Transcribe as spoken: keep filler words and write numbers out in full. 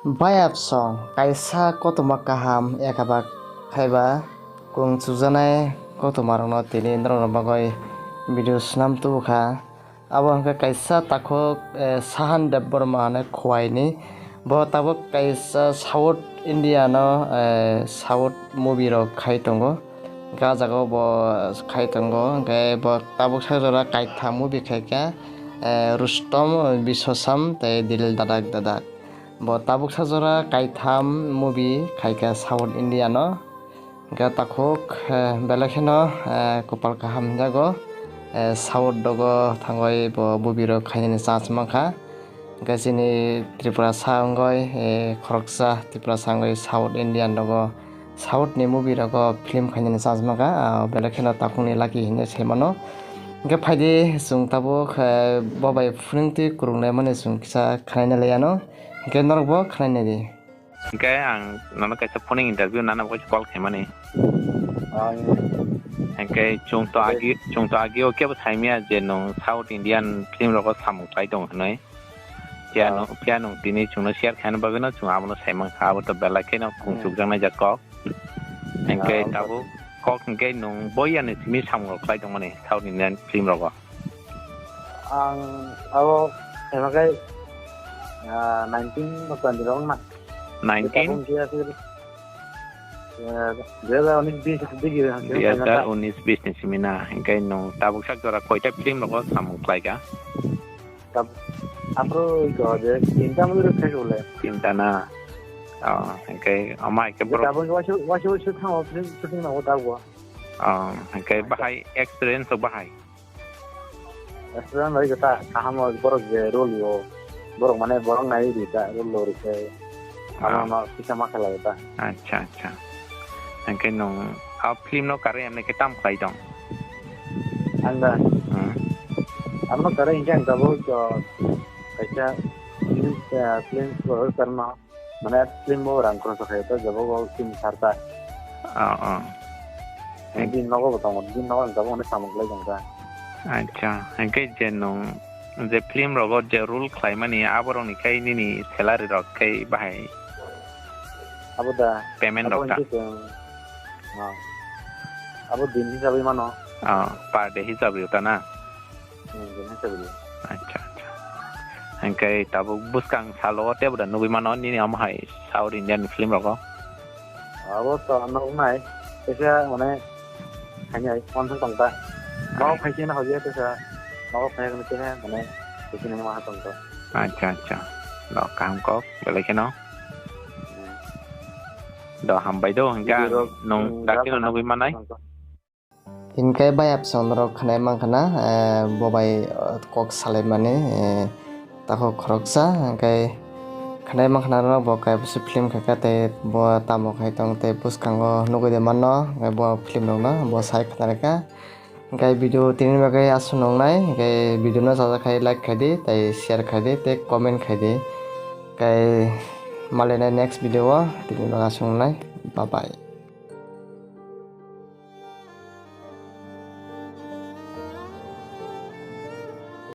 Bayapsong kaisa kotorma kaham ekaba khaiba kung chujaknai kotormarokno tini norokni bagwi video swnam tubukha. Abo hwnkhe kaisa takhuk, eh, Sahan Debbarma hwnwi Khowai ni. Bo tabuk kaisa South India no, eh, South movie rok khai tongo. Hwnkhe ah jaga o bo khai tongo. Hwnkhe bo tabuk sak jora kaitham movie khaikha, eh, Rustom Biswasam tei Dil Dhadak Dhadak. Bo tabuk sak jora kaitham movie khaikha South India no. Hwnkhe takhuk, eh, belai kheno, eh, kopal kaham hinjago. Eh, South rogo thangwi bo movie rok khainani chance mankha. Hwnkhe chini Tripura sa wngwi, eh, khoroksa Tripura sa wngwi South Indian rogo, South ni movie rogo film khainani chance mankha. Ah, belai kheno takhukni lucky hinwi saimano. Hwnkhe phaidi chwng tabuk, eh, bo bai phuningtwi kwrwnglaimani chwng kisa khwnaina laiano. Hwnkhe norokbo khwnaina di. Hwnkhe ang nono kaisa phone interview nana bagwi call khaimani. Ah, iya. Hwnkhe chwng to agi, chwng to agi o kebo saimaya je nwng South Indian film rogo samung khlai tongo hwnwi. Phiya Ah. nwng, phiya nwng tini chwngno share khaina bagwino chwng abono saimankha, abo to belai kheno Hmm. kung chukjaknai jak kok. Hwnkhe Ah, tabuk kok hwnkhe nwng boyani simi samung rok khlai tongmani South Indian film rogo. Ang abo khaima khe, ah, nineteen no twenty rok na. Nineteen? Tabuk khe aswk, ah, dui hazar unis bis digi ang khe Dui hazar unis bis ni simi na, hwnkhe nwng tabuk sak jora koita film rogo samung khlaikha? Tab-, aphuru iko je tinta movie rok khaikha bole. Tinta na? Oh, hwnkhe omo hai khe borok tabuk waisa, waisa, waisa thango film shooting nango tabuk. Oh, hwnkhe bahai experience rok bahai? Restaurant bai khe ta kaham o borok je role o, borok mane borok nai ri ta role o ri khe. Ah. Ano no kisa ma khlai ta. Acha, acha. Hwnkhe nwng a film no karwi emne khe tam khlai tong? Ang da. Hmm. Abono karwi hwnkhe ang tabuk, uh, kaisa film, uh, film producer no. Mane film bo rang khoroksa khaio ta, jabo bo film sarta. Oh, oh. Bini nogo bo tongo, bini nogo jabo hwnwi samung khlai tong ta. Acha, hwnkhe je nwng je film rogo je role khlaimani aborokni khai nini salary rok khai bahai? Abo da. Payment rok ta? Hwnkhe chwng, ah, abo din hisabwi mano. Oh, per day hisabwi ta na? Hmm, bini sabi. Acha, acha. Hwnkhe tabuk bwskang salo tei bo da nugwi mano nini omo hai South Indian film rogo? Abo to nuknai, kaisa mane khainai, uansuk tong ta. Nogo Ai. Khaisina hoiya kaisa, nogo khaina khaina khe mane khaisina ma tong ta. Acha, acha. No, kaham kok, belai kheno. Hmm. Do, hambai do, hwnkhe ang Video rok, nwng hmm, dakti no rok nugwi manai. Tong ta. Hinkhe bayapsong norok khwnai mankha na, eh, bo bai, eh, kok salaimani, eh, takhuk khoroksa, hinkhe khwnai mankha na norok bo kaisa film khaikha tei bo tamo khai tong tei bwskango nugwi de mano, hinkhe bo film rokno bo sai khna rwkha. Hinkhe video tini bagwi aswk nungnai, hinkhe video no sajak khai like khai di, tei share khai di, tei comment khai di. Hinkhe malai nai next video o, tini bagwi aswk nungnai, bye bye.